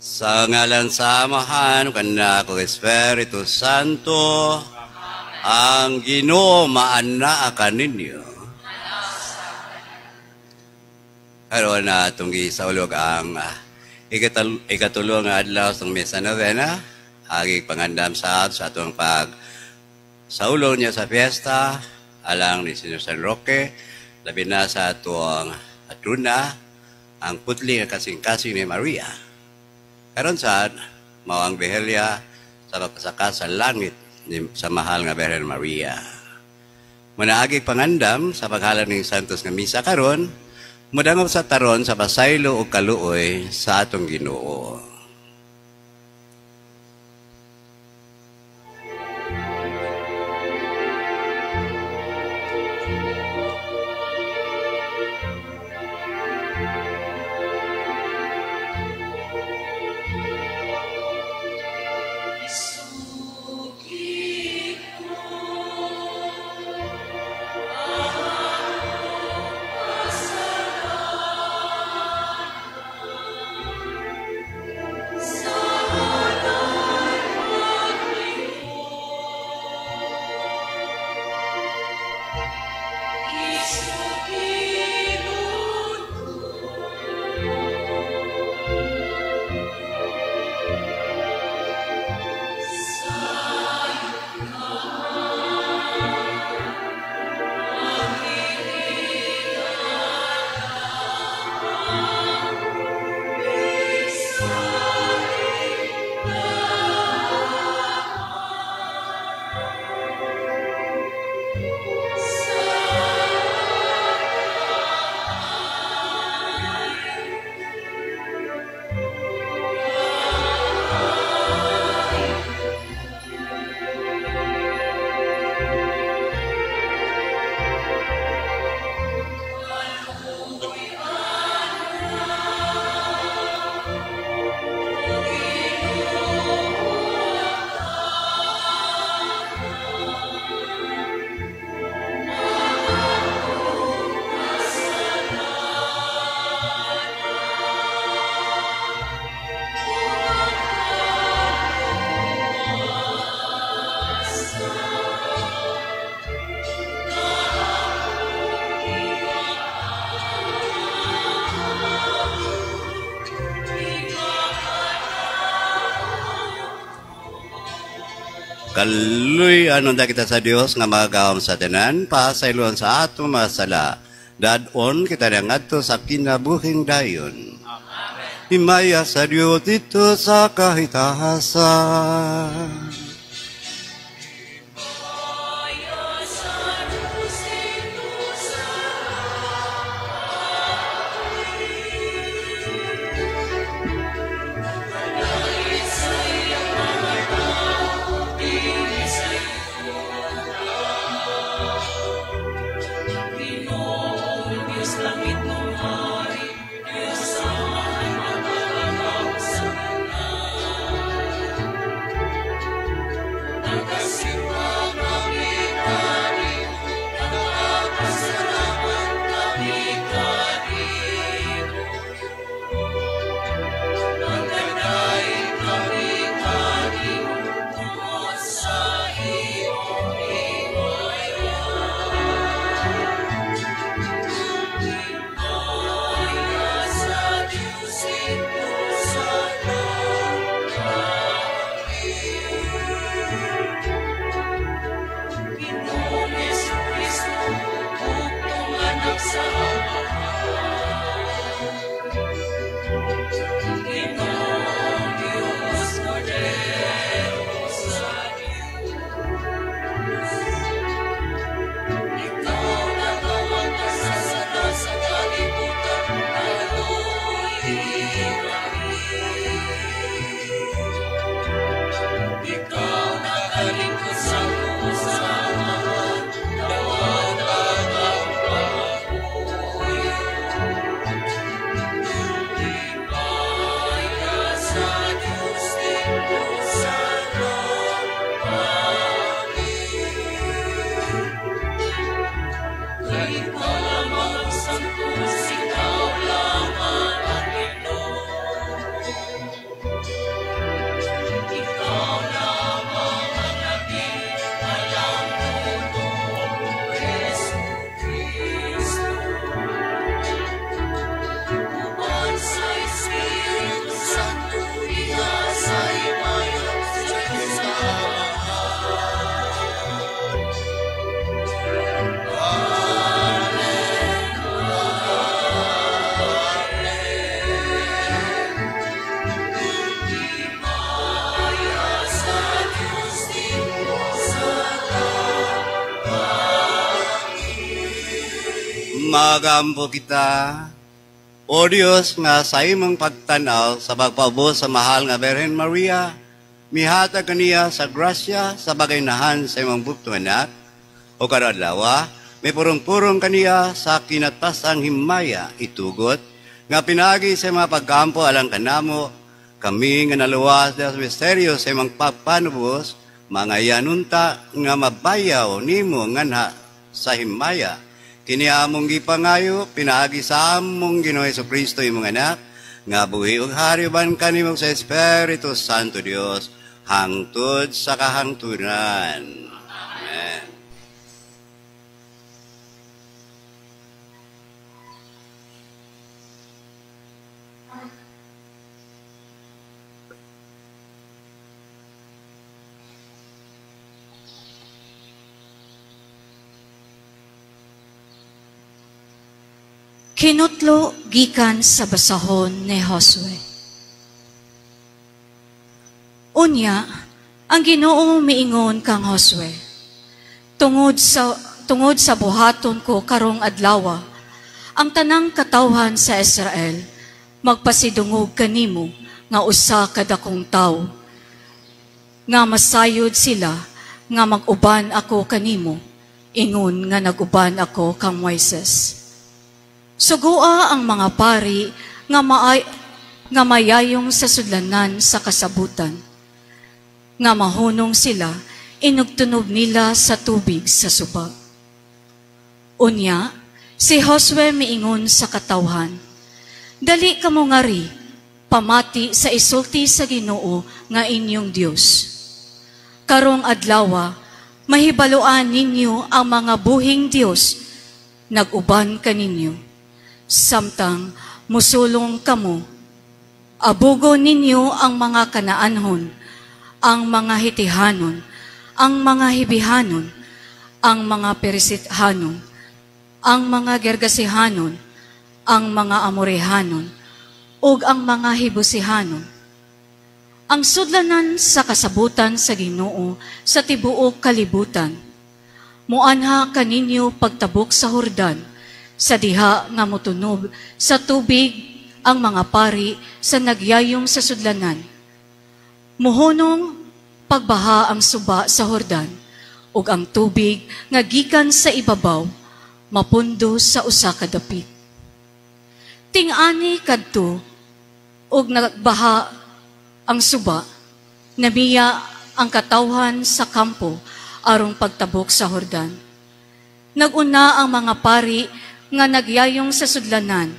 Sa ngalan sa Amahan, ug Anak, ug Espiritu Santo, ang Ginoo maanaa kaninyo. Karon na atong gisaulog ang ikatulo nga adlaw sa misa novena, agi pangandam sa atong pag saulog niya sa fiesta alang ni Senyor San Roque, labi na sa atong patrona, ang putli nga kasing-kasing ni Maria. Karon sad mao ang bihilya sa pagpasaka sa langit ni, sa mahal nga Birhen Maria. Manaagi pangandam sa paghalad ning Santos nga misa karon, modangop sa taron sa pasaylo ug kaluoy sa atong Ginoo. Kaluy anon da kita sa Dios nga magagawam sa tanan, pasayloan sa atong mga sala. Dadon kita ngadto sa kinabuhing dayon. Amen. Himaya sa Dios dito sa kahitahasan. Magampo kita. O Dios, nga sa imong pagtanaw sa pagpaubos sa mahal nga Birhen Maria, mihatag kaniya sa grasya sa pagaynahan sa imong bugtong anak, o karong adlaw, may purong-purong kaniya sa kinatasang himaya itugot, nga pinagi sa mga pagkampo alang kanamo, kami nga naluwas sa misteryo sa imong pagpanubos, mga yanunta nga mabayaw nimo nganha sa himaya. Kini among gipangayo, pinaagi sa among Ginoo Hesukristo imong anak, nga buhi ug hari uban kanimo sa Espiritu Santo Dios, hangtod sa kahangturan. Amen. Kinutlo gikan sa basahon ni Josue. Unya, ang Ginoo miingon kang Josue, tungod sa buhaton ko karong adlawa, ang tanang katawhan sa Israel magpasidungog kanimo nga usa ka dakong tawo, nga masayod sila nga mag-uban ako kanimo, ingon nga nag-uban ako kang Moises. Sugua ang mga pari nga mayayong sa sudlanan sa kasabutan, nga mahunong sila, inugtunob nila sa tubig sa suba. Unya, si Josue miingon sa katawhan, dali kamo ngari, pamati sa isulti sa Ginoo nga inyong Dios. Karong adlawa, mahibaluan ninyo ang mga buhing Dios, nag-uban kaninyo. Samtang musulong kamo, abugo ninyo ang mga Kanaanhon, ang mga Hitihanon, ang mga Hibihanon, ang mga Perisithanon, ang mga Gergasihanon, ang mga Amorehanon, ug ang mga Hibusihanon. Ang sudlanan sa kasabutan sa Ginoo sa tibuok kalibutan, muanha kaninyo pagtabok sa Hordan, sa diha nga motunob sa tubig ang mga pari sa nagyayong sa sudlanan. Muhunong pagbaha ang suba sa Hordan, ug ang tubig nga gikan sa ibabaw mapundo sa usa ka dapit. Ting-ani kadto ug nagbaha ang suba, namiya ang katawhan sa kampo aron pagtabok sa Hordan. Naguna ang mga pari nga nagyayong sa sudlanan.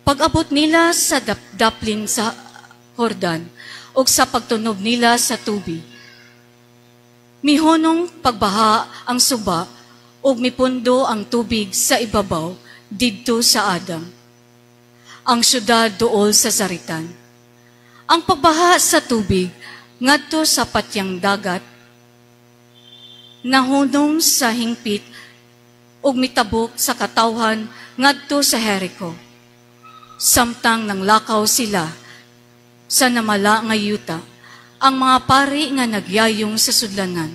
Pag-abot nila sa daplin sa Hordan ug sa pagtunob nila sa tubig, mihunong pagbaha ang suba ug mipundo ang tubig sa ibabaw didto sa Adam, ang syudad duol sa Saritan. Ang pagbaha sa tubig ngadto sa patyang dagat nahunong sa hingpit ug mitabok sa katawhan ngadto sa Jericho. Samtang nanglakaw sila sa namala nga yuta, ang mga pari nga nagyayong sa sudlanan,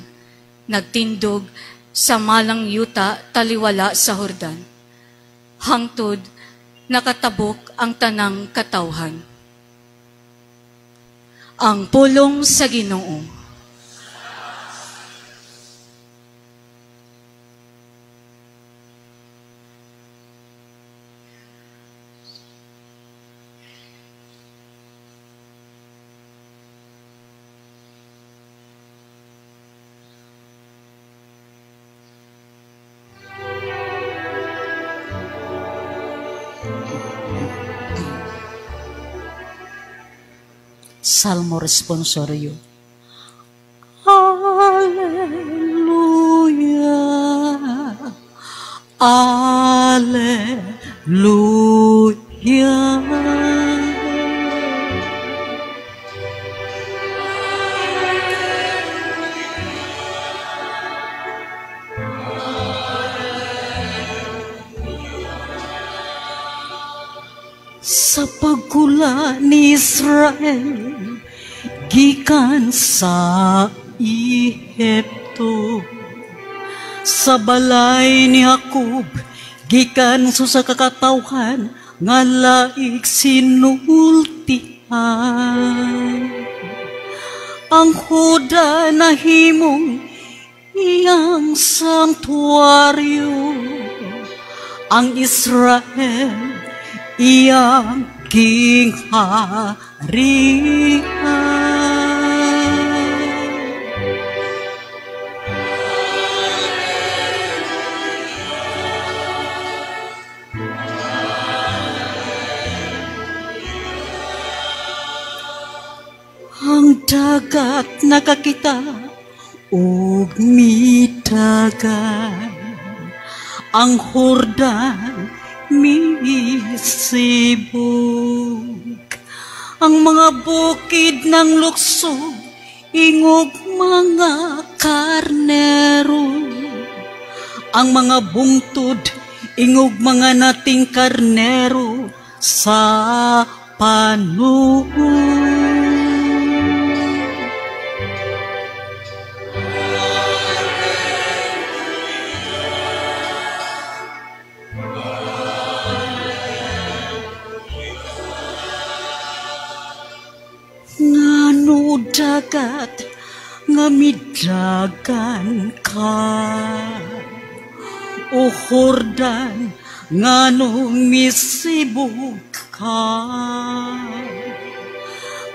nagtindog sa malang yuta taliwala sa Hordan. Hangtod nakatabok ang tanang katawhan. Ang pulong sa Ginoo. Salmo responsorio. Alleluia, Alleluia. Sa pagkula ni Israel gikan sa Ehipto, sa balay ni Jacob gikan sa kakatawhan nga laik sinultihan. Ang Huda nahimong iyang santuaryo, ang Israel iyang kingharian. Ang dagat nakakita ug mitagan, ang Jordan misibog, ang mga bukid ng lukso ingog mga karnero, ang mga bungtod ingog mga nating karnero sa panuod. Ngano dagat nga midagan ka, o Jordan ngano misibog ka,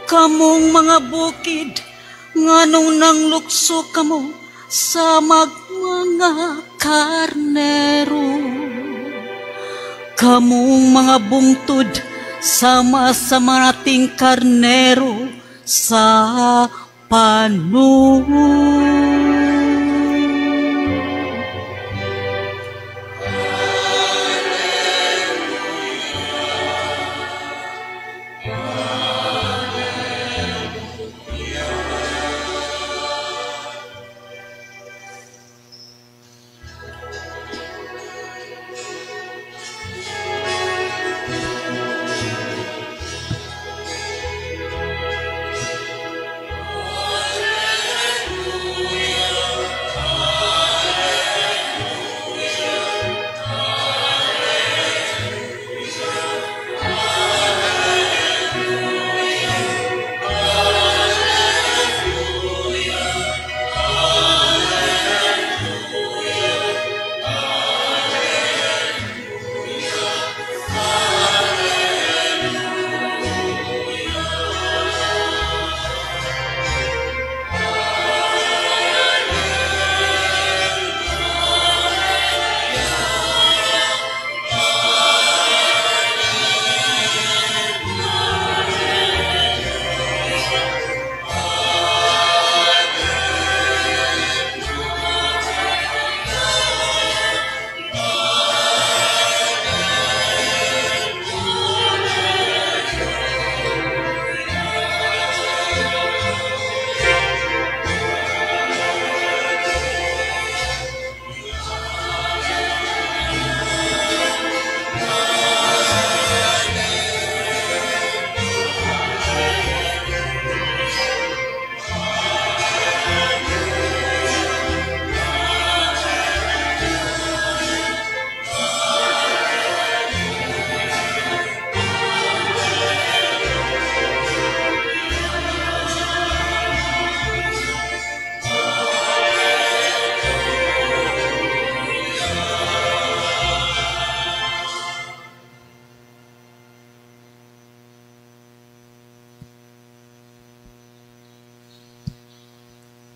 kamong mga bukid nganong nanglukso kamo sa mga karnero, kamong mga bungtod sama sa manating karnero sa panuod.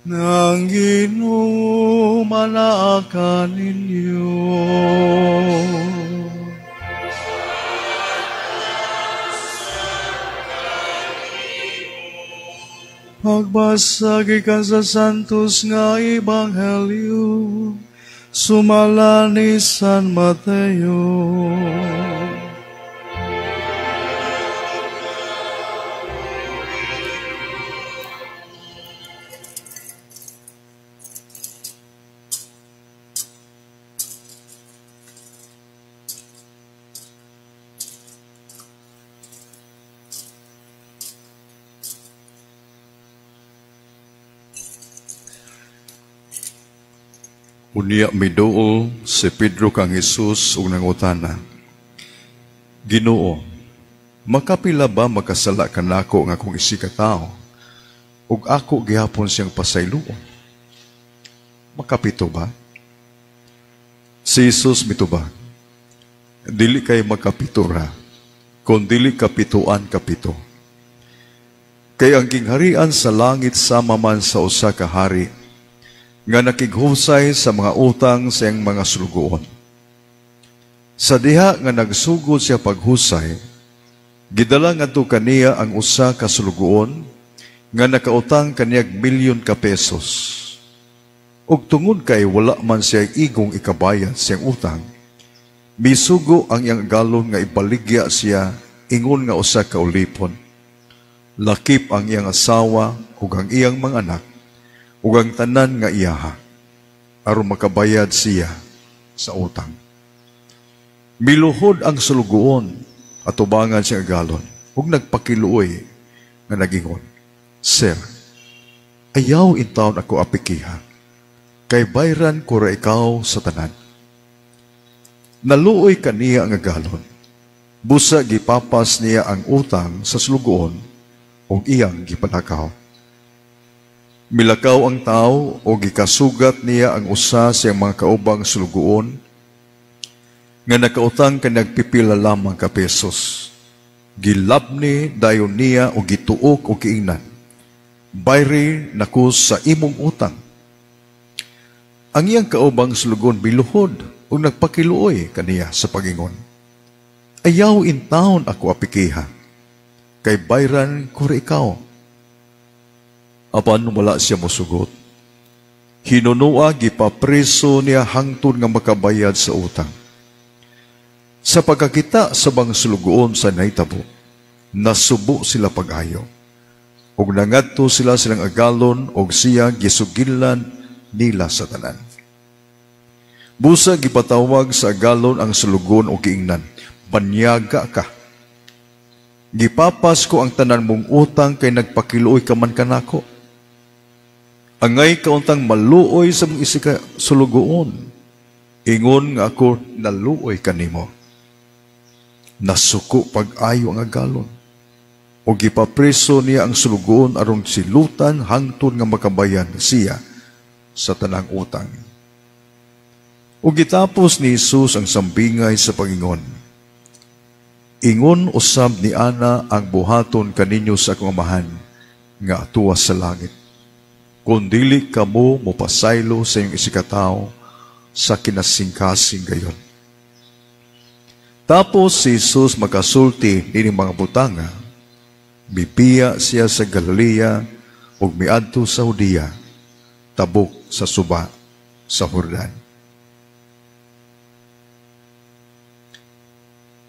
Nang Ginoo manaakan ninyo. Pagbasa gikan sa Santos nga Ebanghelyo sumala ni San Mateo. Unya miduol si Pedro kang Jesus ug nangutana, "Ginoo, makapila ba makasala kanako nga akong isigkatawo ug ako gihapon siyang pasayloon? Makapito ba?" Si Jesus mitubag, "Dili kay makapito ra, kun dili kapituan kapito. Kay ang gingharian sa langit sama man sa usa ka hari nga nakighusay sa mga utang sa iyang mga sulugoon. Sa diha nga nagsugod siya paghusay, gidala ngadto kaniya ang usa ka sulugoon nga nakautang kaniyag 1,000,000 ka pesos. Ug tungod kay wala man siya igong ikabayad siyang utang, misugo ang iyang agalon nga ibaligya siya ingon nga usa ka ulipon. Lakip ang iyang asawa ug ang iyang mga anak ug ang tanan nga iyaha, aron makabayad siya sa utang. Miluhod ang sulugoon atubangan siyang agalon ug nagpakiluoy nga nagingon, 'Sir, ayaw intawon ako apikiha, kay bayran ko ra ikaw sa tanan.' Naluoy kaniya ang agalon, busa gipapas niya ang utang sa sulugoon ug iyang gipalakaw. Milakaw ang tao o gikasugat niya ang usa sa iyang mga kaubang sulugoon nga nakautang kaniyag pipila lamang ka pesos. Gilabni dayon niya o gituok o giingnan, 'Bayri nako sa imong utang.' Ang iyang kaubang sulugoon miluhod ug nagpakiluoy kaniya sa pagingon, 'Ayaw intawon ako apikiha, kay bayran ko ra ikaw.' Apan wala siya mosugot. Hinunua gipapreso niya hangtod nga makabayad sa utang. Sa pagkakita sa bang sulugoon sa nahitabo, nasubo sila pag-ayo. Ug nangadto sila silang agalon og siya gisugilan nila sa tanan. Busa gipatawag sa agalon ang sulugoon og giingnan, 'Banyaga ka. Gipapas ko ang tanan mong utang kay nagpakiluoy ka man kanako. Angay kauntang maluoy sa mong isika sulugoon, ingon nga ako naluoy kanimo.' Nasuko pag-ayo ang agalon, o gipapreso niya ang sulugoon aron silutan hangtod nga makabayan siya sa tanang utang." O gitapos ni Jesus ang sambingay sa pagingon, "Ingon usab ni ana ang buhaton kaninyo sa akong Amahan nga atuwa sa langit, kung dili kamo mopasaylo sa inyong isigkatawo sa kinasingkasing gayon." Tapos si Jesus makasulti nining mga butanga, mibiya siya sa Galilea ug miadto sa Judea, tabok sa suba sa Jordan.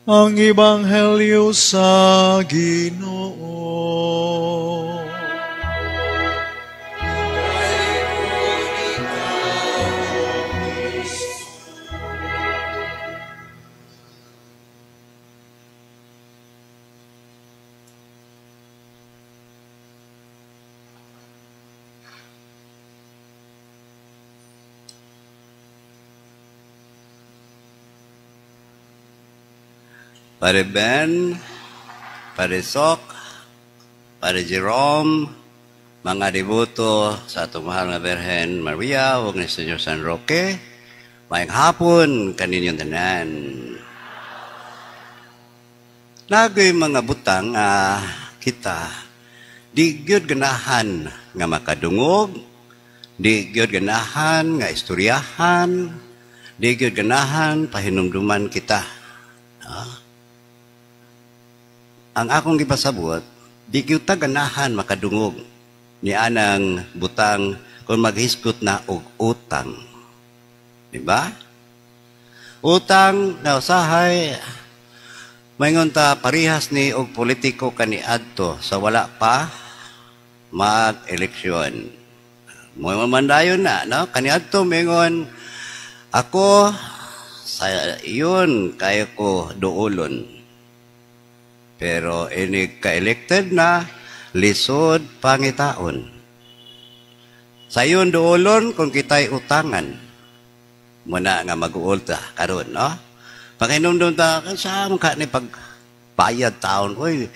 Ang Ebanghelyo sa Ginoo. Pare Ben, Pare Sok, Pare Jerome, mga deboto sa atong mahal nga Birhen Maria ug ni Señor San Roque, maayong hapon kaninyong tanan. Nagoy mga butang kita di gyud ganahan nga makadungog, di gyud ganahan nga istoryahan, di gyud ganahan pahinumduman kita. Ang akong gipasabot, di gyud ta ganahan makadungog ni anang butang kung maghisgot na og utang. Diba? Utang na usahay maingon ta parihas ni og politiko kaniadto sa wala pa mag-eleksyon. Mo mandayon na, no? Kaniadto maingon ako sa iyon kayo ko duolon. Pero ini ka-elected na lisod pangitaon. Sa iyon duolon kung kita'y utangan. Muna nga mag-uol ta karon, no? Pakinomdom ta sa among ka ni pag bayad taon, oy,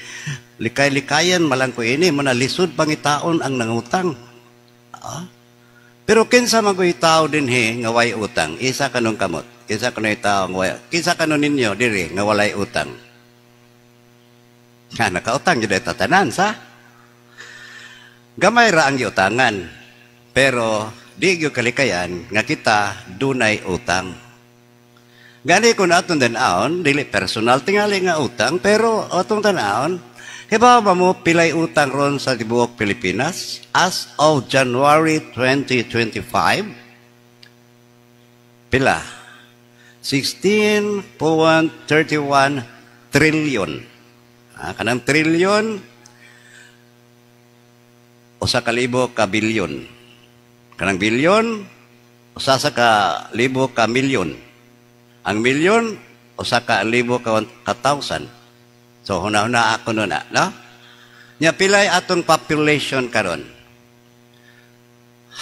likay-likayan malang ko ini, muna lisod pangitaon ang nangutang. Ah? Pero kinsa man ko'y tao dinhi nga way utang? Isa kanong kamot. Kinsa kano'y tao nga way? Kinsa kano ninyo diri nga walay utang? Nga nakautang gyud tatanan sa. Gamay ra ang giutangan. Pero di gyud kalikayan nga kita dunay utang. Gani kung atong tan-awon, dili personal tingali nga utang, pero atong tan-awon, kibaw ba mo pilay utang ron sa tibuok Pilipinas? As of January 2025, pila? 16.31 trillion. Ah, kanang trillion, 1,000 ka bilyon. Kanang bilyon, 1,000 ka milyon. Ang milyon, 1,000 ka thousand. So, huna-huna ako nun na, no? Nya pilay atong population karon?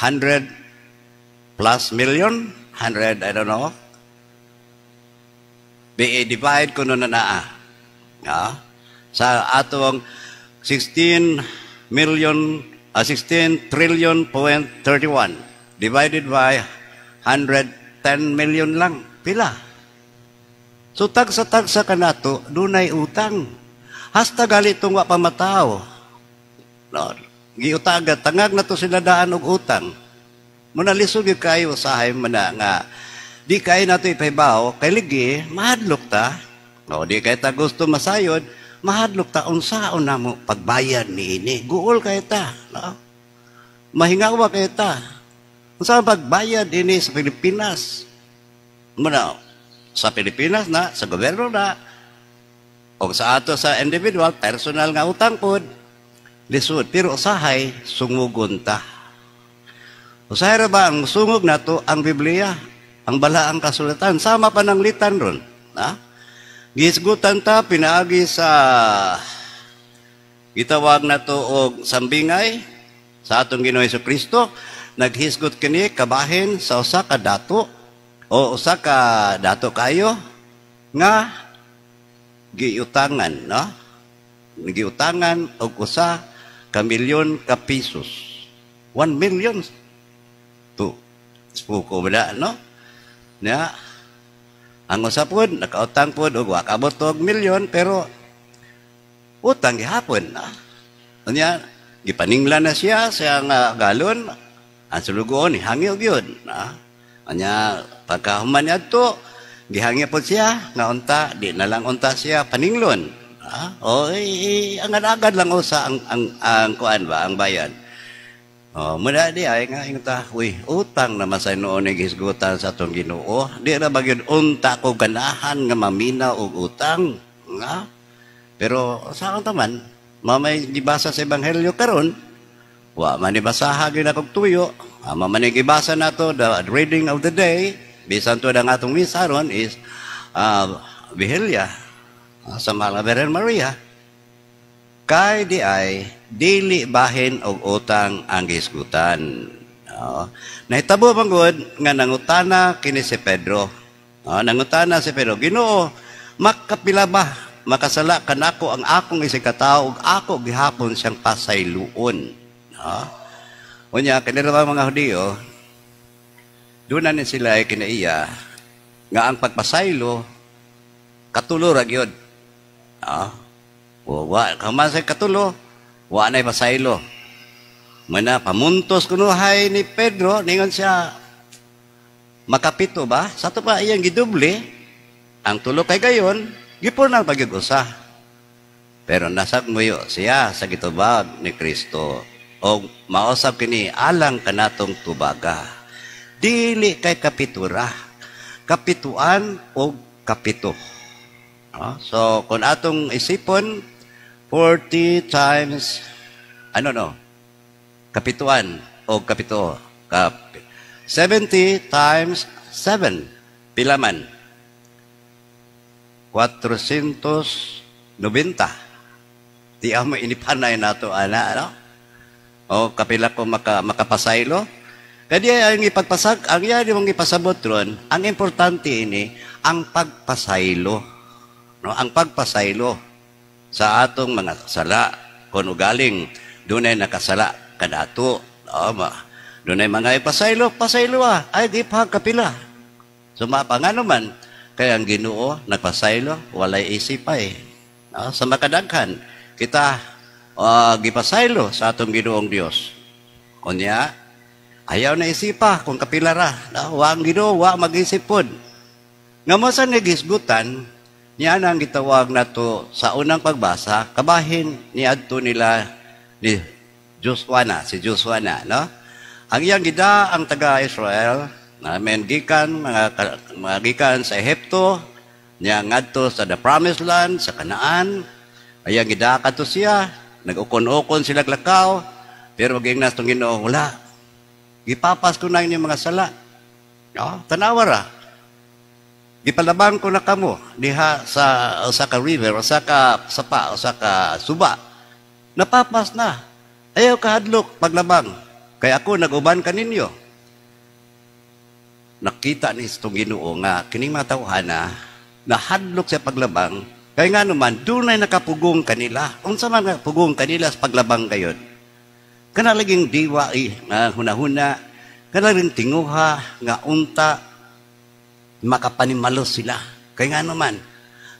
100 plus million? 100, I don't know. Be divide ko nun na naa. Ah, sa atong 16 million, 16 trillion point 31 divided by 110 million lang. Pila? So tagsa-tagsa kanato, dunay utang. Hasta gali itong wa pa mataw. No, giutaga, tangag na to sila daan og utang. Muna lisod gyud kayo usahay man na nga di kay nato ipahibaw kay ligi mahadlok ta. No, di kay ta gusto masayod, mahadlok ta unsaon namo pagbayad niini. Guol kay ta, no? Mahingawa kay ta. Unsa pagbayad ini sa Pilipinas? Muna sa Pilipinas na, sa gobyerno na, o sa ato sa individual, personal nga utang pod, lisod. Pero usahay, sungugon ta. Usahay ra ba ang sungog nato ang Biblia, ang balaang kasulatan, sama pa ng litan ron. Ha? Gihisgutan ta, pinaagi sa gitawag nato og sambingay sa atong Ginoo Kristo, naghisgot kini kabahin sa usa ka dato o usa ka dato kayo nga giutangan, no? Giutangan og 1 milyon ka pesos. 1 million. To. Spuko ba no? Nya, ang usa pod nakautang pod og wa kabot og milyon pero utang gihapon. Ah. Unya, gipaninglan na siya sa nga galon, ang sulugoon hangyo gyud. Ah. Unya, pagkahuman niadto, gihangyo pod siya nga unta di na lang unta siya paninglon. Ah, o agad-agad lang usa ang kuan ba ang bayad. Oh, muna di ay nga ingon ta, uy, utang naman sa noon ni gisgutan sa atong Ginoo. Di ra ba gyud unta ko ganahan nga mamina og utang, nga? Pero sa akong taman, mamay gibasa sa ebanghelyo karon, wa man ni basaha gyud akong tuyo. Ama man ni gibasa nato the reading of the day, bisan to ang atong misa ron is Vigilia sa Mahal Birhen Maria. Kay di ay dili bahin og utang ang gisgutan. Oo. Nahitabo man gud nga nangutana kini si Pedro. Oo, nangutana si Pedro, "Ginoo, makapila ba makasala kanako ang akong isigkatawo ug ako gihapon siyang pasayloon?" Oo. Unya kini ra mga Hudiyo, doon na ni sila ay kinaiya nga ang pagpasaylo katulo ra gyud. Ah. Wa kaman sa katulo, wa na'y pasaylo. Mana pamuntos kunuhay ni Pedro, ningon siya, makapito ba? Sa to pa iyang giduble, ang tulo kay gayon, gipurnan pa gyud usa. Pero nasagmuyo siya sa gitubag ni Kristo. O mausab kini alang kanatong tubaga. Dili kay kapitura, kapituan o kapito. Ah, so kung atong isipon 40 times ano no? Kapituan o kapito. 70 times 7. Pila man? 490. Di mo inipanay nato ana, ano? O kapila ko makapasaylo. Kaya ang ipagpasag, ang iya mong ipasabot ron, ang importante ini, ang pagpasaylo. No, ang pagpasaylo sa atong mga sala kung ugaling dunay nakasala kanato. No, dunay mga ipasaylo, pasaylo ah, ay di pa kapila. So mapangano man, kaya ang Ginoo nagpasaylo, walay isipay. No, sa makadaghan, kita gipasaylo sa atong Ginoong Dios. Unya, ayaw na isipa kung kapila ra. No, wa ang Ginoo, wa mag-isip pod. Nga mo sa nagisgutan, niya ang gitawag nato sa unang pagbasa, kabahin ni adto nila ni Joshua na, si Joshua na, no? Ang iyang gida ang taga-Israel, namen gikan mga gikan sa Ehipto, niya ngadto sa the Promised Land, sa Kanaan. Ayang gida kadto siya, nag-ukon-ukon sila lakaw, pero giingnas tong Ginoo, wala. Gipapas ko na inyong mga sala. No? Tanawa ra. Gipalabang ko na kamo diha sa usa ka river, usa ka sapa, usa ka suba. Napapas na. Ayaw kahadlok paglabang. Kay ako nag-uban kaninyo. Nakita ni itong Ginoo nga kining mga tawhana nahadlok sa paglabang kay nga naman dunay nakapugong kanila. Unsa man nakapugong kanila sa paglabang kayon? Kana laging diwa nga hunahuna, kana laging tinguha nga unta makapanimalos sila. Kay nga naman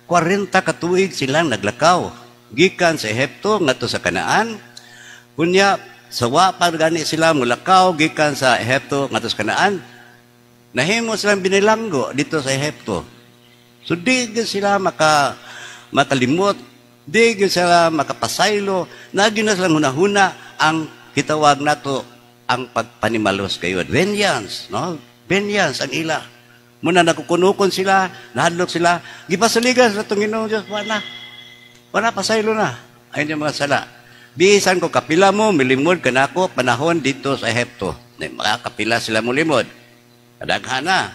40 ka tuig silang naglakaw gikan sa Ehipto ngadto sa Kanaan. Kunya sawa pa gani sila mulakaw gikan sa Ehipto ngadto sa Kanaan. Nahimo silang binilanggo dito sa Ehipto. So di gyud sila makalimot, di gyud sila makapasaylo, nagi na silang hunahuna ang kitawag nato ang pagpanimalos kayo. Vengeance, no? Vengeance ang ila. Muna nakukunukon sila, nahadlok sila, gipasaligan sa itong Ginoong Diyos, wala. Wala, pasaylo na. Ayun yung mga sala. Bisan ko kapila mo, milimod kanako panahon dito sa Ehipto. Mga kapila sila molimod. Kadaghan na.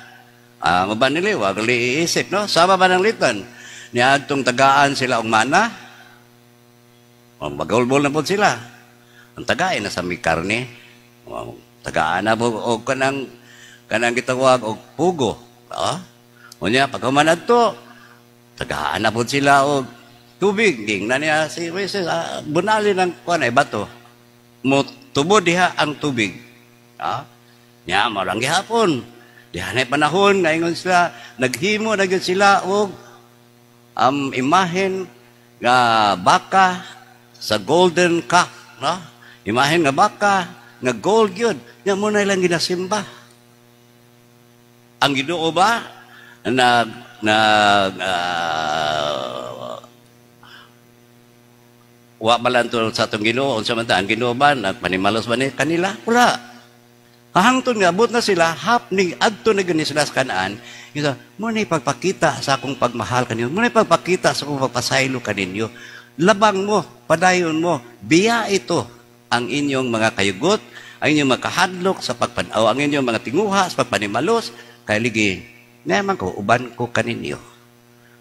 Maban nila, wag iisip, no? Sama ba ng litan? Niadtong tagaan sila og mana. O, magulbol na po sila. Ang tagain na sa may karne. O, tagaan na po og kanang gitawag og pugo. O? Unya, pag human to, tagaan na po sila og tubig. Ging na niya si Moises, bunali ng kuan ay bato. Mo tubo diha ang tubig. Ah? Nya, marang gihapon. Diha na panahon, ngayon sila, naghimo na gyud sila og imahen nga baka sa golden calf, no? Imahen nga baka nga gold yun. Nya mo na ilang ginasimba. Ang Ginoo ba nag nag wa man to sa atong Ginoo, unsa man ta ang Ginoo ba nagpanimalos ba ni kanila? Wala. Hangtod nga abot na sila, hap ni adto na gani sila sa Kanaan. Isa, mo na ipagpakita sa akong pagmahal kaninyo, mo na ipagpakita sa akong pagpasaylo kaninyo. Labang mo, padayon mo, biya ito ang inyong mga kayugot, ang inyong mga kahadlok sa pagpanaw, ang inyong mga tinguha sa pagpanimalos, kay ligi, naman ko, uban ko kaninyo.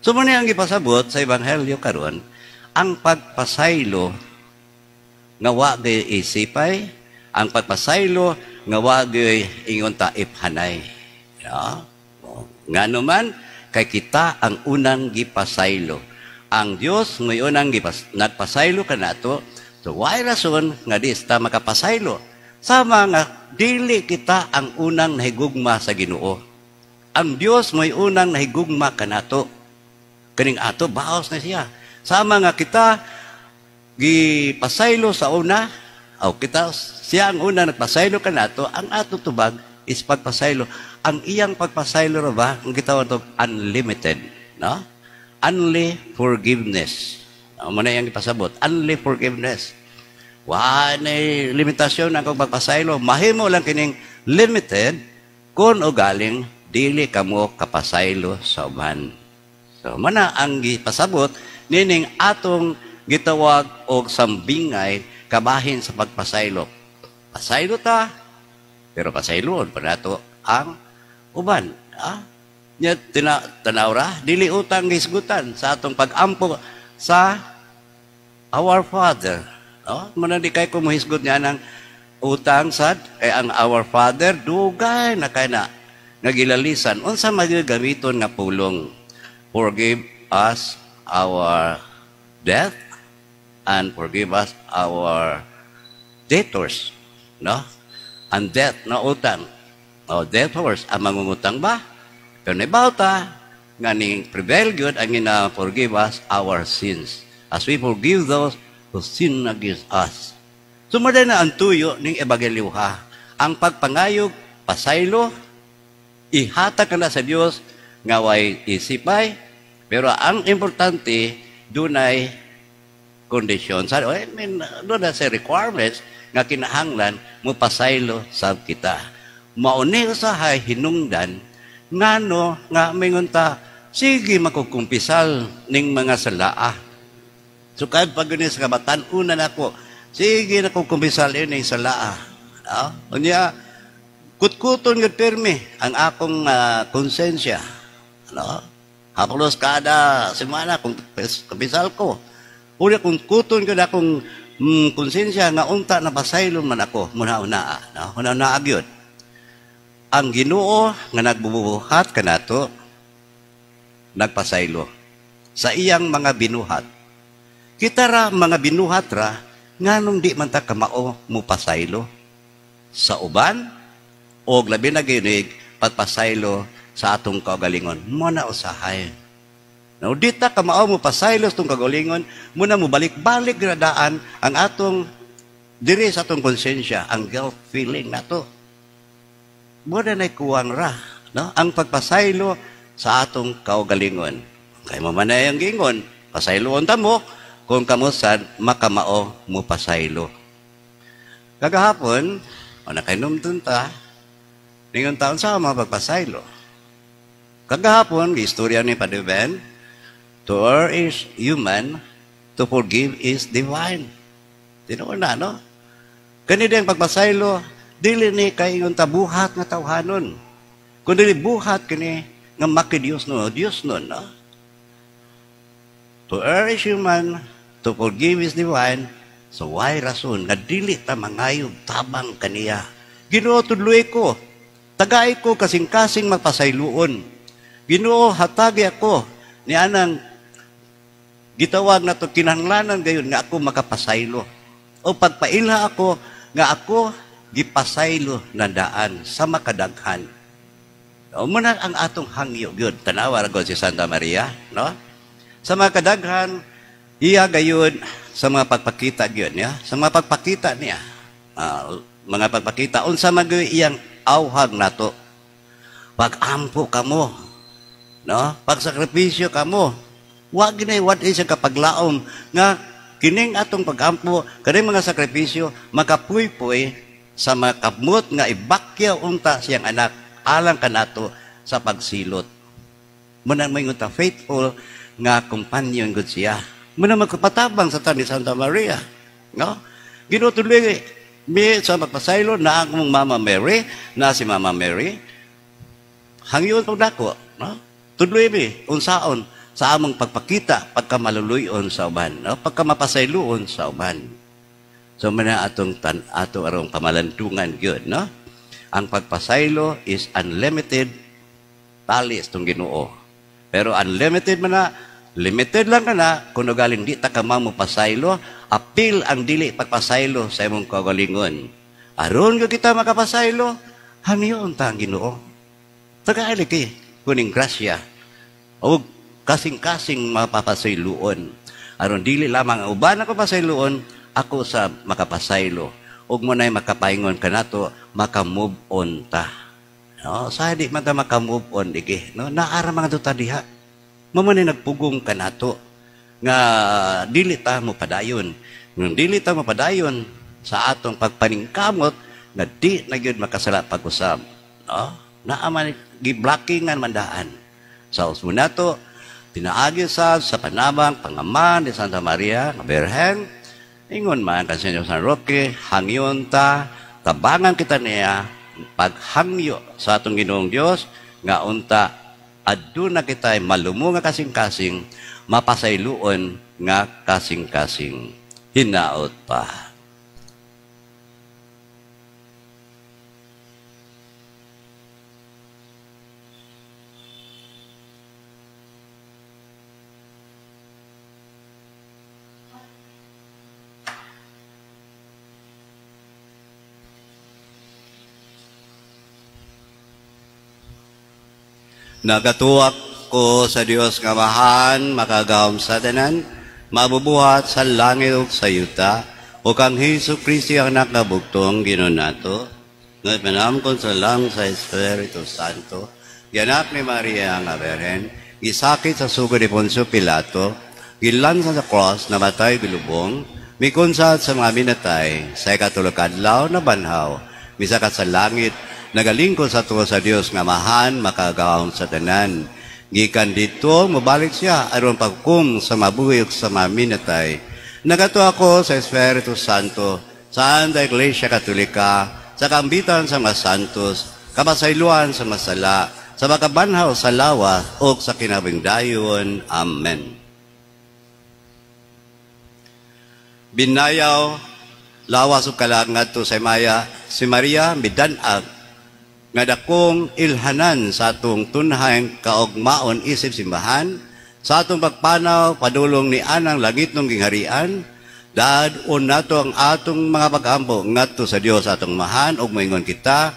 So mo na ang ipasabot sa Ebanghelyo karon, ang pagpasaylo nga wa gay isipay, ang pagpasaylo nga wa gay ingon ta iphanay. Yeah. Ngano man, kay kita ang unang gipasaylo. Ang Dios may unang nagpasaylo kanato. So why rason nga di ta makapasaylo? Sama nga dili kita ang unang nahigugma sa Ginoo. Ang Dios may unang nahigugma kanato. Kaning ato baos na siya. Sama nga kita gipasaylo sa una, o kita siya ang una nagpasaylo kanato, ang ato tubag is pagpasaylo. Ang iyang pagpasaylo ra ba, ang gitawag to unlimited, no? Only forgiveness. Mo na iyang ipasabot, only forgiveness. Wa na limitasyon ang pagpasaylo. Mahimo lang kining limited kung ugaling dili kamo kapasaylo sa uban. So mana ang gipasabot nining atong gitawag og sambingay kabahin sa pagpasaylo. Pasaylo ta, pero pasayloon pa nato ang uban. Ah? Nya tanaw ra, dili utang gisgutan sa atong pag-ampo sa Our Father. No? Muna di kay ko mohisgot niya ng Utang sad kay ang Our Father dugay na kay na nga gilalisan. Unsa magagamiton nga pulong? Forgive us our debt and forgive us our debtors, no? Ang debt na utang. O debtors, ang mangungutang ba? Pero nibawta, nga ning prevail gyud ang ina forgive us our sins as we forgive those who sin against us. Sumada na ang tuyo ning ebanghelyo ha. Ang pagpangayog, pasaylo, ihatag ka na sa Dios nga way isipay, pero ang importante, dunay kondisyon. Sa, I mean, doon na sa requirements nga kinahanglan mo pasaylo sa kita. Mauni usahay hinungdan ngano nga mingon ta sige makukumpisal ning mga salaa. So kahit pag sa kabatan una nako, sige nakukumpisal ning salaa. No? Unya kutkuton gud pirmi ang akong konsensya. No? Halos kada semana kung kumpisal ko. Unya kung kuton gud akong konsensya nga unta na pasaylo man ako muna-una, no? Huna-una gyud. Ang Ginoo nga nagbubuhat kanato nagpasaylo sa iyang mga binuhat. Kita ra mga binuhat ra, nganong di man ta kamao mo pasaylo sa uban o labi na ginig pagpasaylo sa atong kaugalingon? Mo na usahay. No, di ta kamao mo pasaylo sa atong kaugalingon, muna mo balik-balik gradaan ang atong diri sa atong konsensya, ang guilt feeling nato. Muna na kuwang ra, no? Ang pagpasaylo sa atong kaugalingon. Kay mo man ang gingon, pasayloon ta mo, kung kamusan, makamao mo pasaylo. Kagahapon, o nakainumdum ta, ningon taon sa mga pagpasaylo. Kagahapon, istorya ni Padre Ben, to err is human, to forgive is divine. Tinuod na, no? Kanina ang pagpasaylo, dili ni kay ingon ta buhat nga tawhanon. Kun dili buhat kini nga maki-Dios no, Dios nun, no? To err is human, to forgive is divine. So why rason nga dili ta mangayog tabang kaniya? Ginoo, tudloy ko. Tagay ko kasing-kasing magpasayloon. Ginoo, hatagi ako ni anang gitawag na to kinahanglanan gayon nga ako makapasaylo. O pagpailha ako nga ako gipasaylo na daan sa makadaghan. O muna ang atong hangyo gyud. Tanawa ra gud si Santa Maria, no? Sa mga kadaghan, iya gayud sa mga pagpakita gyud niya, sa mga pagpakita niya. Mga pagpakita unsa man gyud iyang awhag nato. Pag-ampo kamo, no? Pagsakripisyo kamo. Wa ginay wa siya kapaglaom nga kining atong pagampo, kaning mga sakripisyo makapuypoy sa mga kamot nga ibakyaw unta siyang anak alang kanato sa pagsilot. Muna mo ta faithful nga companion gud siya. Muna magpatabang sa ni Santa Maria, no? Ginoo, tuloy mi sa magpasaylo na ang Mama Mary, na si Mama Mary. Hangyon pag dako, no? Tudloy mi unsaon sa among pagpakita pagka maluluyon sa uban, no? Pagka mapasayloon sa uban. So mana atong tan ato arong pamalandungan gyud, no? Ang pagpasaylo is unlimited talis tong Ginoo. Pero unlimited man na, limited lang ka na kung galing di ta ka mo pasaylo, apil ang dili pagpasaylo sa imong kaugalingon. Aron gyud kita makapasaylo, hangyoon ta ang Ginoo. Tagaali kay kuning grasya. O kasing-kasing mapapasayloon. Aron dili lamang ang uban ako pasayloon, ako sa makapasaylo. Ug mo na'y makapaingon kanato, maka-move on ta. No, sa di man ta maka-move on igi, no? Naara mga duta diha. Mao man nagpugong kanato nga dili ta mo padayon. Nung dili ta mo padayon sa atong pagpaningkamot nga di na gyud makasala pag-usab, no? Naa man giblockingan mandaan. Sa usmo nato pinaagi sa panabang pangaman ni Santa Maria nga Birhen, ingon man kan Senyor San Roque, hangyon ta, tabangan kita niya paghangyo sa atong Ginoong Dios nga unta aduna kita malumo nga kasing-kasing, mapasayloon nga kasing-kasing. Hinaot pa. Nagatuak ko sa Dios nga Amahan, makagahom sa tanan, mabubuhat sa langit ug sa yuta, ug kang Hesus Kristo ang anak nga bugtong Ginoo nato, nga panamkon sa lang sa Espiritu Santo, gianak ni Maria nga Birhen, gisakit sa sugod ni Poncio Pilato, gilansa sa cross, namatay gilubong, mikunsat sa mga minatay, sa ikatulo ka adlaw na banhaw, misakat sa langit, nagalingkod sa tuwa sa Dios nga Amahan, makagahom sa tanan. Gikan dito, mobalik siya aron paghukom sa mabuhi ug sa mga minatay. Nagatuo ako sa Espiritu Santo, sa Anda Iglesia Katolika, sa kaambitan sa mga santos, kapasayloan sa masala, sa makabanhaw sa lawas ug sa kinabuhing dayon. Amen. Binayaw lawas ug kalag ngadto sa Maya, si Maria midan-ag nga dakong ilhanan sa atong tunhang kaugmaon isip simbahan, sa atong pagpanaw padulong ni anang langit nung gingharian, dad-on nato ang atong mga pagampo ngadto sa Dios atong Amahan ug moingon kita,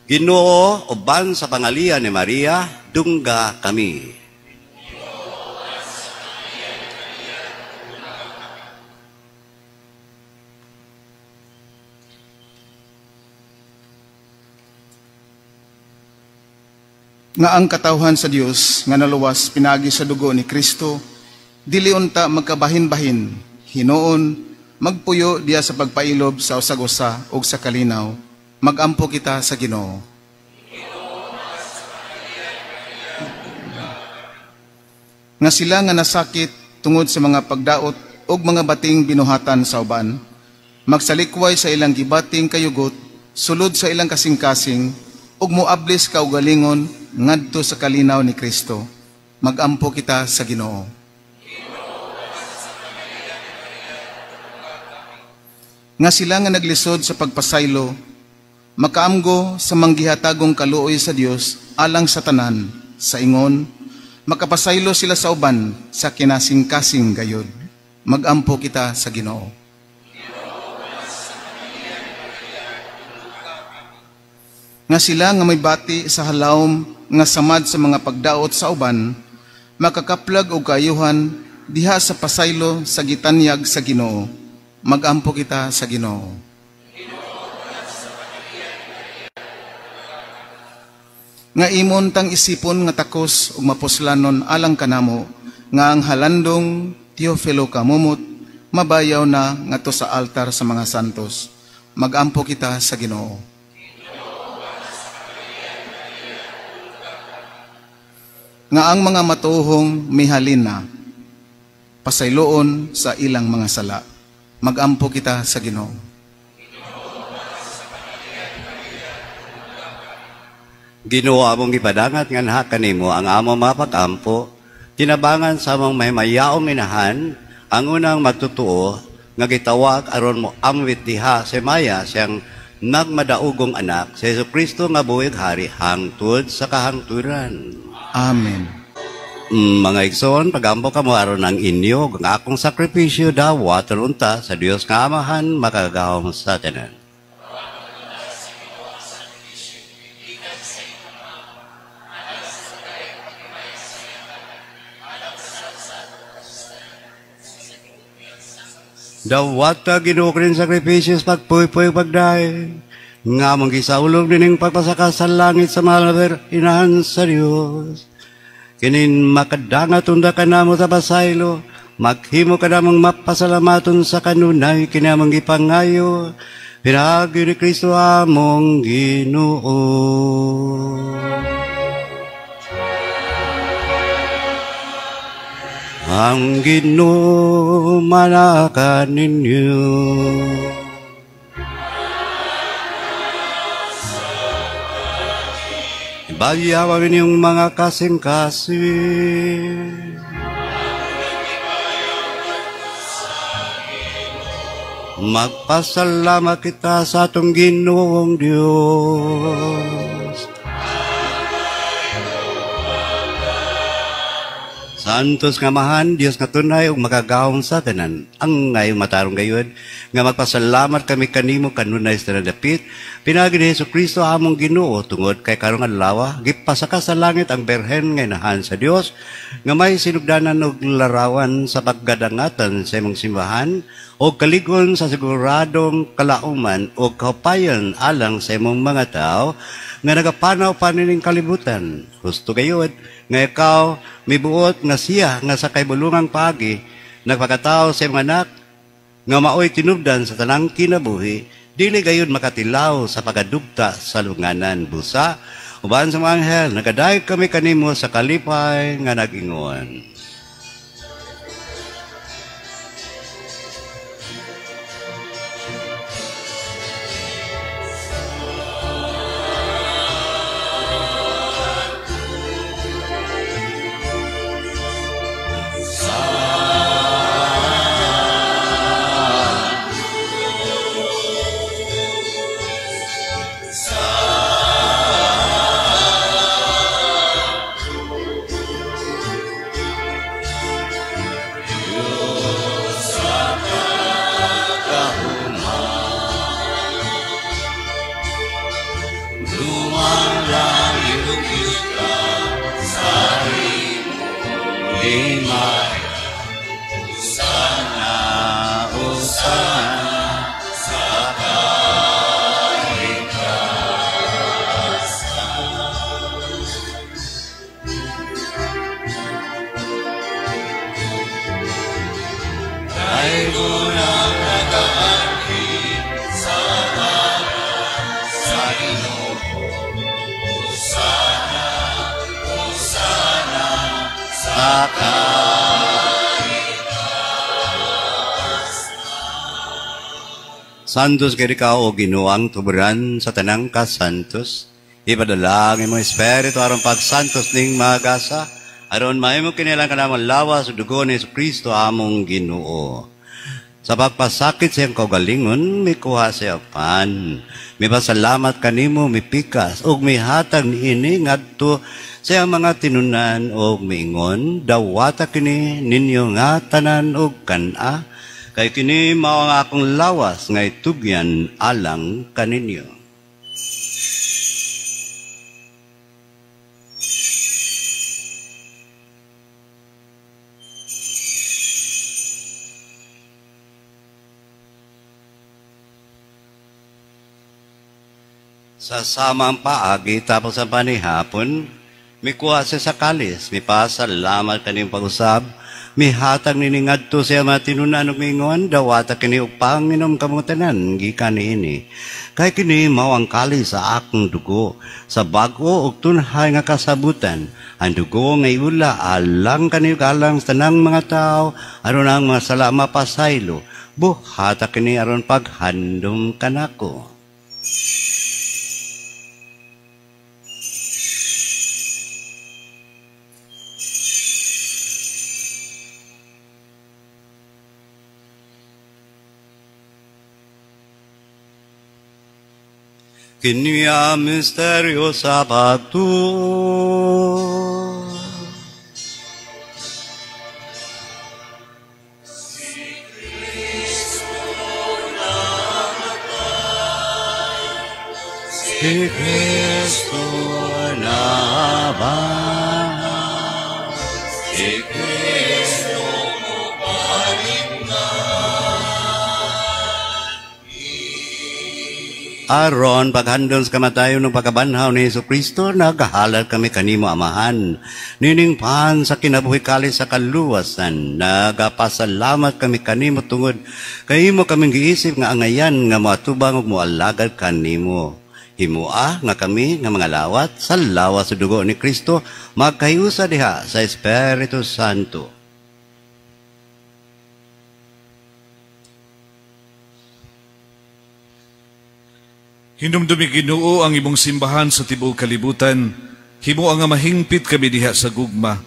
Ginoo, uban sa pangalian ni Maria, dungga kami. Nga ang katawhan sa Dios nga naluwas pinaagi sa dugo ni Kristo, dili unta magkabahin-bahin, hinuon magpuyo diya sa pagpailob sa usag-usa ug sa kalinaw. Magampo kita sa Ginoo. Nga sila nga nasakit tungod sa mga pagdaot ug mga bating binuhatan sa uban, magsalikway sa ilang gibating kayugot, sulod sa ilang kasing-kasing, ug moablis kaugalingon ngadto sa kalinaw ni Kristo. Magampo kita sa Ginoo. Nga sila nga naglisod sa pagpasaylo, makaamgo sa manggihatagong kaluoy sa Dios alang sa tanan, sa ingon, makapasaylo sila sa uban sa kinasingkasing gayod. Magampo kita sa Ginoo. Nga sila nga may bati sa halawom nga samad sa mga pagdaot sa uban, makakaplag og kaayuhan diha sa pasaylo sa gitanyag sa Ginoo. Magampo kita sa Ginoo. Nga imon tang isipon nga takos ug mapuslanon alang kanamo, nga ang halandong Teofilo Kamumot mabayaw na ngadto sa altar sa mga santos. Magampo kita sa Ginoo. Nga ang mga matuhong mihalin na, pasayloon sa ilang mga sala. Magampo kita sa Ginoo. Ginoo, among gipadangat nga naha kanimo ang among mga pag-ampo, tinabangan sa among mahimayaong inahan, ang unang magtutuo nga gitawag aron mo amwit diha sa maya siyang nagmadaugong anak, si Jesu Kristo nga buhi hari hangtod sa kahangturan. Amen. Mga igsoon, pagampo kamo aron ang inyo ang akong sakripisyo dawaton unta sa Dios nga Amahan makagagahom sa tanan. Dawata Ginoo kining sakripisyo sa pagpuypuy pagdaig nga among gisaulog nining pagpasaka sa langit sa mahal inahan sa Dios. Kinin makadangat unda kanamo sa pasaylo, maghimo kanamong mapasalamaton sa kanunay kini among gipangayo pinaagi ni Kristo among Ginoo. Ang Ginoo manaka ninyo. Bayaw ang inyong mga kasing-kasing. Magpasalamat kita sa atong Ginoong Diyos. Sa Santos nga Amahan, Dios nga tunay ug makagagahom sa tanan. Ang ngayong matarong gayud nga magpasalamat kami kanimo kanunay sa dapit pinaagi ni Hesus Kristo among Ginoo, tungod kay karong adlaw gipasaka sa langit ang Berhen nga inahan sa Dios nga may sinugdanan og larawan sa paggadangatan sa imong simbahan og kaligon sa siguradong kalauman og kaupayan alang sa imong mga tawo nga nagapanaw pa nining kalibutan. Husto gayud nga ikaw mibuot nga siya nga sa kaibulungang paagi nagpakatao sa imong anak nga maoy tinubdan sa tanang kinabuhi, dili gayud makatilaw sa pagadugta sa lunganan. Busa uban sa mga anghel nagadayeg kami kanimo sa kalipay nga nag-ingon. Santos kay ikaw o Ginoo ang tuburan sa tanang kasantos. Ipadala ang imong espiritu aron pagsantos ning magasa, aron mahimo kinilang kanamong lawas ug dugo ni Jesucristo among Ginoo. Sa pagpasakit sa iyang kaugalingon, mikuha siya pan. Mipasalamat kanimo, mipikas, ug mihatag niini ngadto sa iyang mga tinunan ug miingon, dawata kini ninyo nga tanan ug kan-a, kay kini mao ang akong lawas nga itugyan alang kaninyo. Sa samang paagi tapos ang panihapon, mikuha siya sa kalis, mipasalamat kaning pag-usab, mihatag nini ngadto siya matinunan ug miingon, dawata kini og panginom kamong tanan gikan niini. Kay kini mao ang kalis sa akong dugo, sa bag-o ug tunhay nga kasabutan. Ang dugo nga iula alang kaniyo alang sa tanang mga tawo, aron ang mga sala mapasaylo. Buhata kini aron paghandom kanako. Kini ang misteryo sa pagtuo. Si Kristo namatay, si Kristo nabanhaw, si Kristo mobalik na. Aron paghandom sa kamatayon ng pagkabanhaw ni Jesucristo, nagahalad kami kanimo Amahan. Nining pan sa kinabuhi kalis sa kaluwasan, nagapasalamat kami kanimo tungod kay imo kaming giisip nga angayan nga moatubang ug moalagad kanimo. Himua nga kami nga mga lawat sa lawas sa dugo ni Kristo magkahiusa diha sa Espiritu Santo. Hinumdumi Ginoo ang imong simbahan sa tibuok kalibutan, himo ang mahingpit kami diha sa gugma,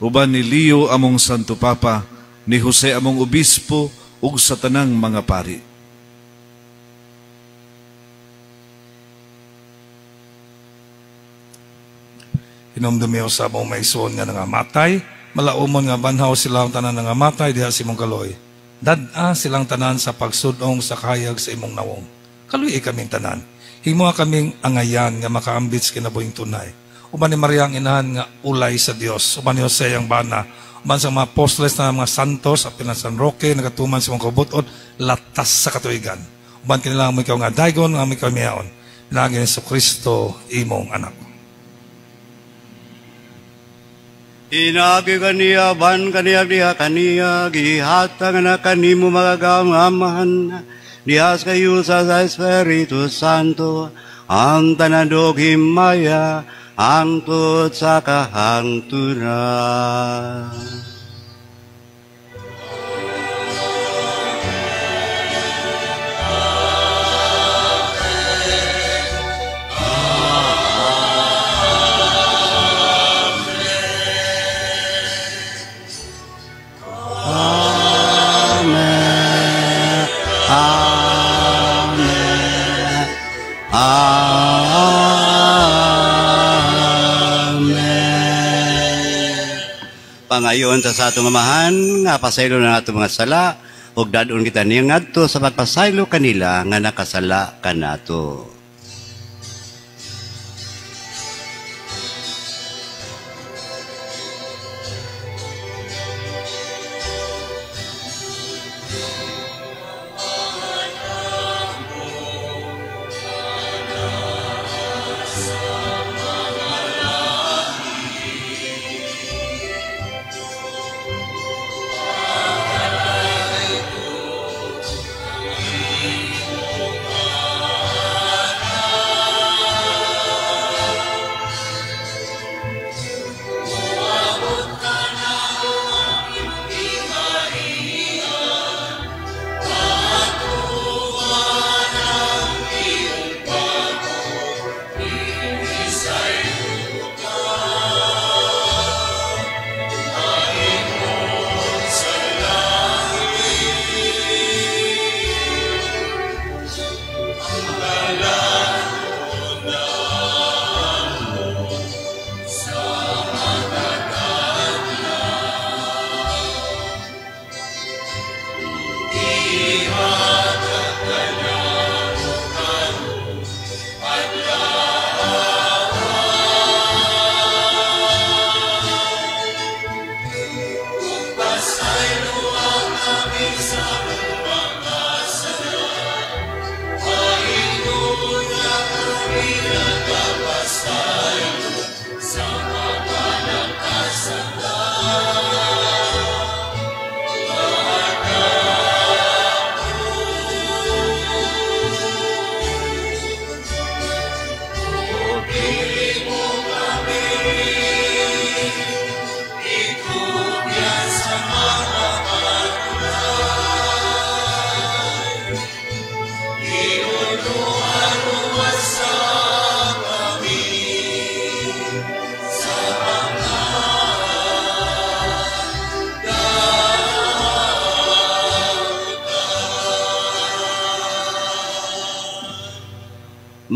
uban ni Leo among Santo Papa, ni Jose among Obispo, ug sa tanang mga pari. Hinumdumi usab ang maisuon nga nangamatay, Malaumon nga banhaw sila ang tanan nga matay diha sa imong kaloy. Dad-a silang tanan sa pagsudong sa kahayag sa imong nawong. Kaluy kaming tanan. Himoa kaming angayan nga makaambit sa kinabuhing tunay. Uban ni Maria ang inahan nga ulay sa Dios. Uban ni Jose ang bana. Uban sa mga apostoles na mga santos, apil na San Roque, nagatuman sa imong kabutod, latas sa katuigan. Uban kanilang mo ikaw nga daygon, nga mo ikaw miyaon. Pinagi ni Jesu Kristo, imong anak. Inagi kaniya, ban kaniya, diha kaniya, gihatag na kanimo magagamahan. Dihas kayo sa Espiritu Santo, ang tanandog himaya, hangtod sa kahangturan. Pangayon sa atong Amahan nga pasaylo na nato mga sala ug dad-on kita niya ngadto sa pagpasaylo kanila nga nakasala kanato.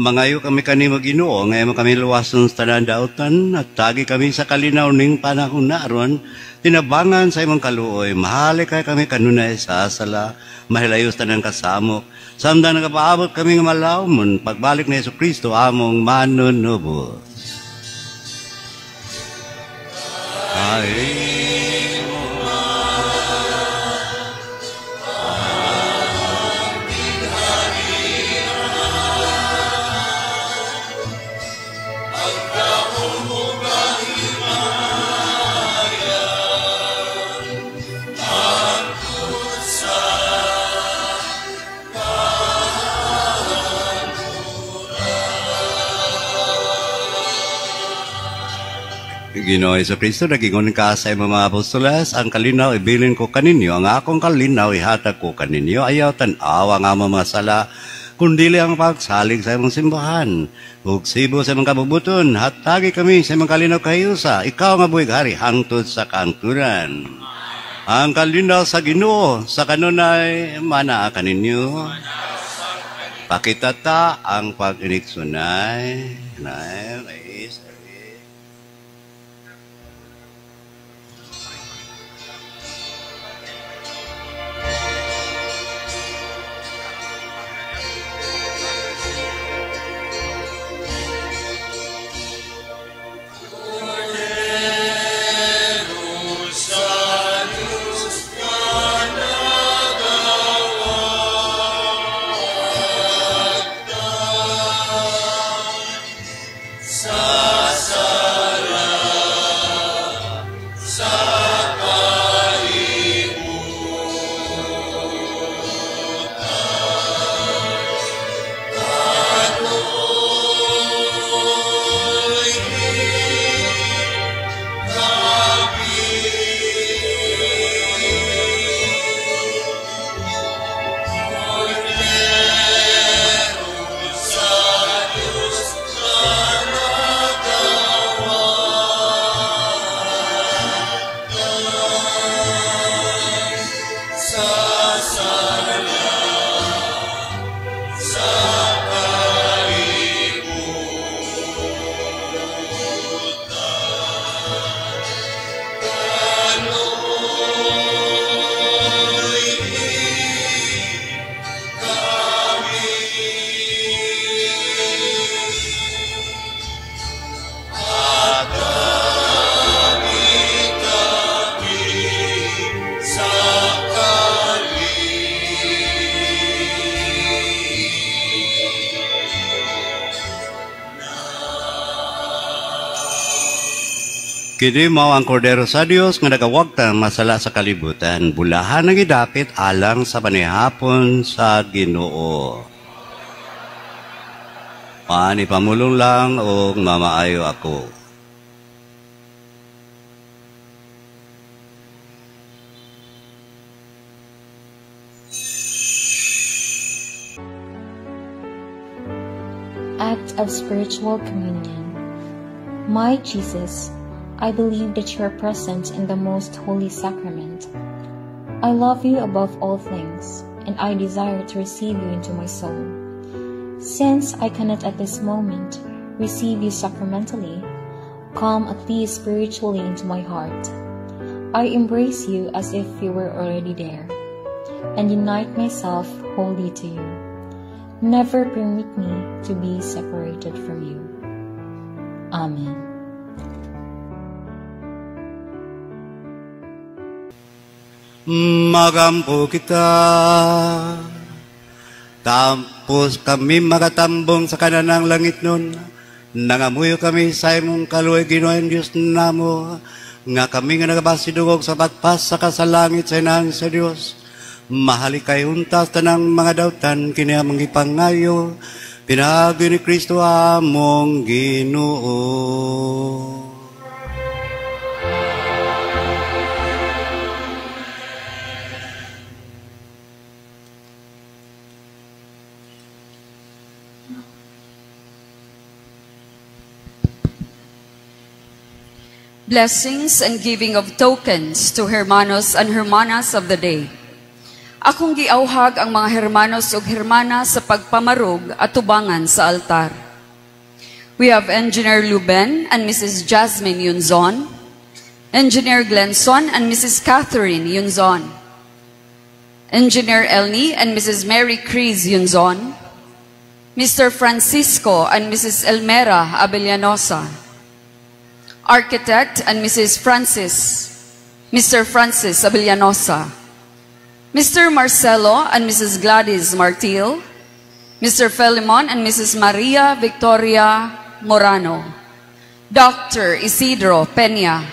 Mangayo kami kanimo Ginoo, ngayon mo kami luwason sa tanan dautan at tagi kami sa kalinaw ning panahon na aron tinabangan sa imong kaluoy. Mahali kay kami kanunay sa sala, mahilayo sa tanan kasamok. Samtang nagapaabot kami nga malawmon pagbalik ni Hesus Kristo among manunubos. Ay. Ginoo Hesus Kristo, nagingon ka sa imong mga apostoles, ang kalinaw ibilin ko kaninyo, ang akong kalinaw ihatag ko kaninyo, ayaw tan-awa nga among mga sala, kundili ang pagsalig sa imong simbahan. Ug sibo sa imong kabubuton, hatagi kami sa imong kalinaw kahiusa, ikaw nga buhi hari hangtod sa kangturan. Ang kalinaw sa Ginoo sa kanunay manaa kaninyo. Pakitata ang pag-iniksunay. Nay, Kini mao ang kordero sa Dios nga nagawagtang masala sa kalibutan. Bulahan ang gidapit alang sa panihapon sa Ginoo. Pani pamulong lang og mamaayo ako. Act of Spiritual Communion. My Jesus, I believe that you are present in the Most Holy Sacrament. I love you above all things, and I desire to receive you into my soul. Since I cannot at this moment receive you sacramentally, come at least spiritually into my heart. I embrace you as if you were already there, and unite myself wholly to you. Never permit me to be separated from you. Amen. Magampo kita. Tapos kami makatambong sa kananang langit nun. Nangamuyo kami sa imong kaluoy, Ginoo Dios namo, nga kami nga nagabasidugog sa pagpas sa kasalangit sa inahan sa Dios. Mahalikay untas tanang mga dautan kini among gipangayo pinaagi ni Kristo among Ginoo. Blessings and giving of tokens to hermanos and hermanas of the day. Akong giauhag ang mga hermanos ug hermana sa pagpamarog at tubangan sa altar. We have Engineer Luben and Mrs. Jasmine Yunzon, Engineer Glenson and Mrs. Catherine Yunzon, Engineer Elnie and Mrs. Mary Cris Yunzon, Mr. Francisco and Mrs. Elmera Abellanosa, Architect and Mrs. Francis, Mr. Francis Abellanosa, Mr. Marcelo and Mrs. Gladys Martil, Mr. Felimon and Mrs. Maria Victoria Morano, Dr. Isidro Peña,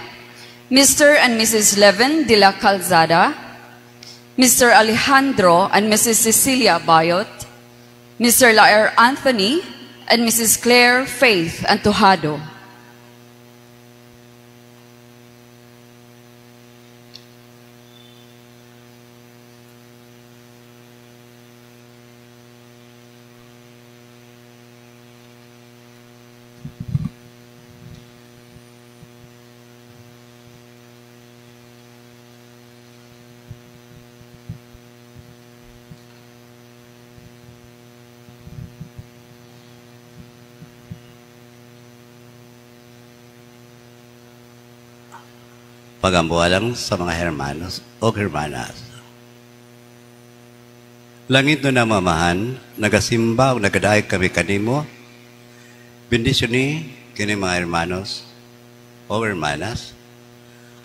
Mr. and Mrs. Levin de la Calzada, Mr. Alejandro and Mrs. Cecilia Bayot, Mr. Laer Anthony and Mrs. Claire Faith Antojado. Pagambualang sa mga hermanos o hermanas. Langit no namamahan, nagasimba o nagadaig kami kanimo. Bendisyon ni kini mga hermanos o hermanas.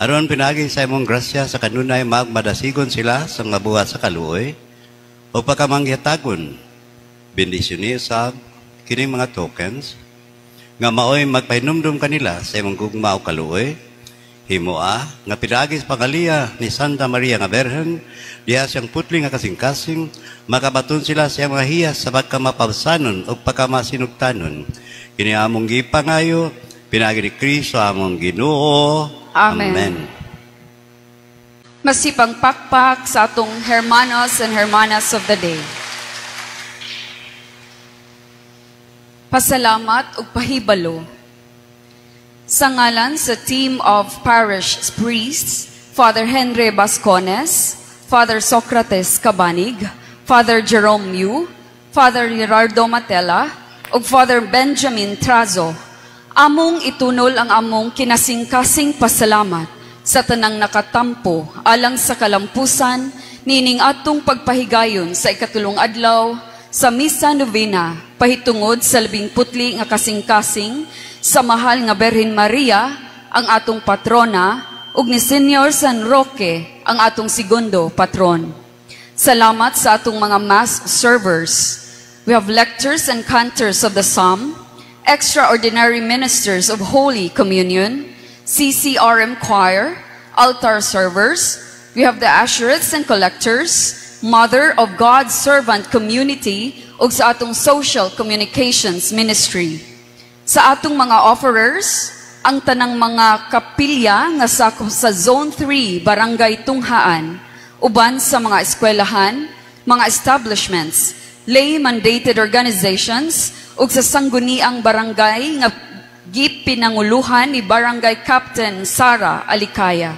Aron pinagi sa imong grasya sa kanunay magmadasigon sila sa mga buhat sa kaluoy o pagkamangyatagon. Bendisyon ni sa kini mga tokens nga maoy magpahinumdum kanila sa imong gugma o kaluoy. Himoa nga pinaagi sa pangaliya ni Santa Maria nga Berhen, diha siyang putli nga kasing-kasing, makabaton sila sa mga hiyas sa pagkamapabsanon o pagkamasinugtanon. Kini among gipangayo, pinaagi ni Kristo among Ginoo. Amen. Amen. Masipang pakpak sa atong hermanos and hermanas of the day. Pasalamat ug pahibalo. Sa ngalan sa team of parish priests, Father Henry Bascones, Father Socrates Cabanig, Father Jerome Yu, Father Gerardo Matela, ug Father Benjamin Trazo, among itunol ang among kinasingkasing pasalamat sa tanang nakatampo alang sa kalampusan nining atong pagpahigayon sa ikatulong adlaw sa Misa Novena pahitungod sa 14 nga kasing-kasing sa mahal nga Berhen Maria ang atong patrona ug ni Senyor San Roque ang atong segundo patron. Salamat sa atong mga mass servers. We have lectors and cantors of the Psalm, extraordinary ministers of Holy Communion, CCRM Choir, altar servers, we have the ushers and collectors, Mother of God Servant Community, ug sa atong Social Communications Ministry. Sa atong mga offerers, ang tanang mga kapilya nga sakop sa Zone 3, Barangay Tunghaan, uban sa mga eskwelahan, mga establishments, lay mandated organizations, ug sa sangguniang barangay nga gipinanguluhan ni Barangay Captain Sara Alikaya.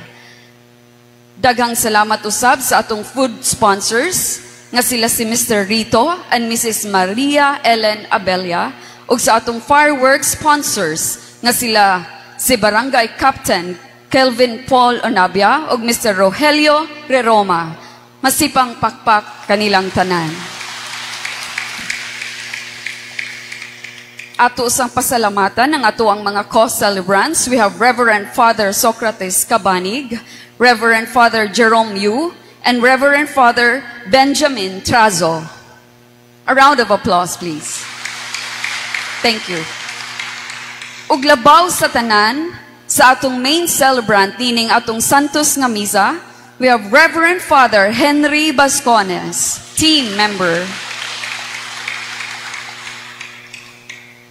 Daghang salamat usab sa atong food sponsors nga sila si Mr. Rito and Mrs. Maria Ellen Abella ug sa atong fireworks sponsors nga sila si Barangay Captain Kelvin Paul Onabia ug Mr. Rogelio Reroma. Masipang pakpak kanilang tanan. Ato sang pasalamatan ang ato ang mga co-celebrants. We have Reverend Father Socrates Cabanig, Reverend Father Jerome Yu, and Reverend Father Benjamin Trazo. A round of applause, please. Thank you. Ug labaw sa tanan, sa atong main celebrant nining atong Santos nga Misa, we have Reverend Father Henry Bascones, team member.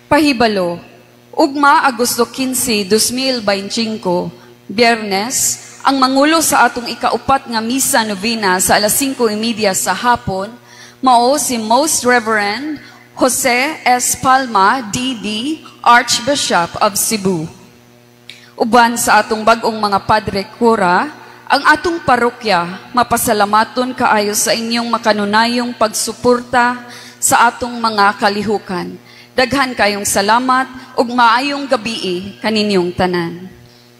Pahibalo, ugma Agosto 15, 2025, Biyernes, ang mangulo sa atong ikaupat nga misa novena sa alas 5:30 sa hapon, mao si Most Reverend Jose S. Palma, D.D., Archbishop of Cebu. Uban sa atong bag-ong mga padre kura, ang atong parokya mapasalamaton kaayo sa inyong makanunayong pagsuporta sa atong mga kalihukan. Daghan kayong salamat ug maayong gabii kaninyong tanan.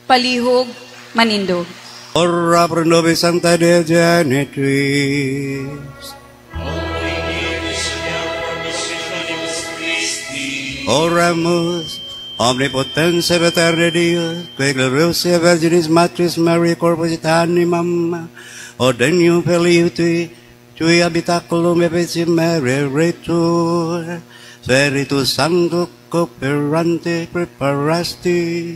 Palihog, manindog. Ora pro nobis sancta Dei genitrix. Oremus, omnipotens et aeterne Deus, qui gloriosa Virginis Matris Maria Corpus et Animam, ordenium Filii Tui, Tui habitaculum epicim mereretur, Spiritus Sancto cooperante preparasti,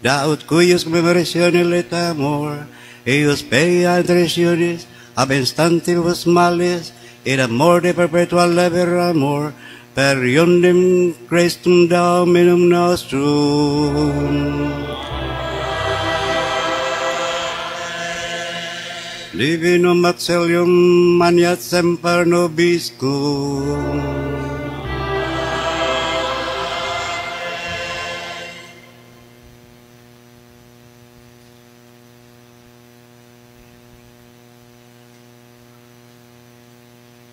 daut cuius commemorationis letamur, eius pea interdictionis, ab instantibus malis, in amor de perpetua lever amor, per iundem Christum Dominum nostrum. Divinum auxilium maniat semper nobiscum.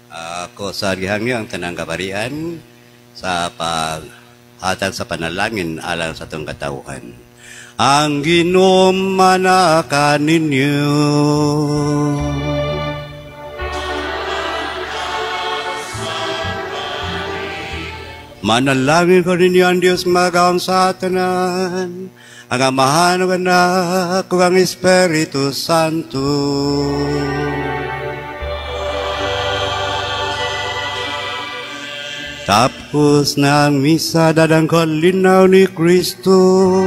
Ako sa gihangyo ang tanang kabarian sa paghatag sa panalangin alang sa atong katawhan. Ang Ginoo manaka ninyo. Manalangin ko ninyo ang Diyos magawang sa tanan, ang Amahan ug Anak ug ang Espiritu Santo. Tapos na ang misa, dadang kalinaw ni Kristo.